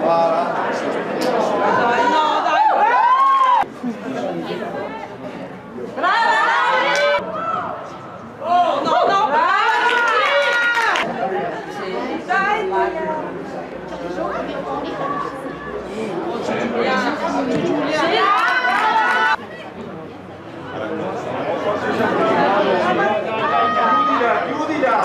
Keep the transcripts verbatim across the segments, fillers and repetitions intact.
Dai, no, dai, brava! Brava! No, no, brava! Dai, Giulia! Giulia!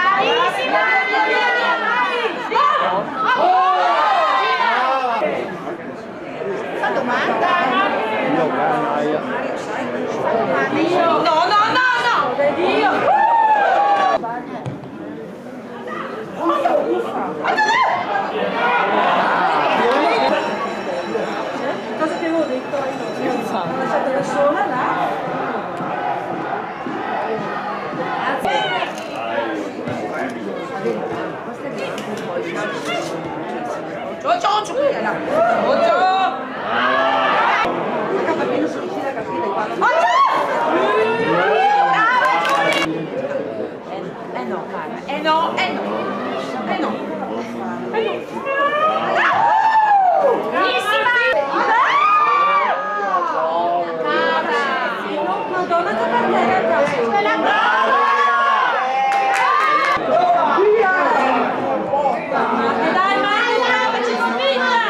Bravissima! Sta domanda! No, no, no, no! Cosa ti avevo detto? Ho lasciato da sola là. Ciao, ciao, ciao. Ciao, ciao. Eh, eh no, cara. Eh no, eh no. Eh no. Eh no. Bravissima! Madonna, che partita! Quella brava! Dai, Maria, che ci spinga!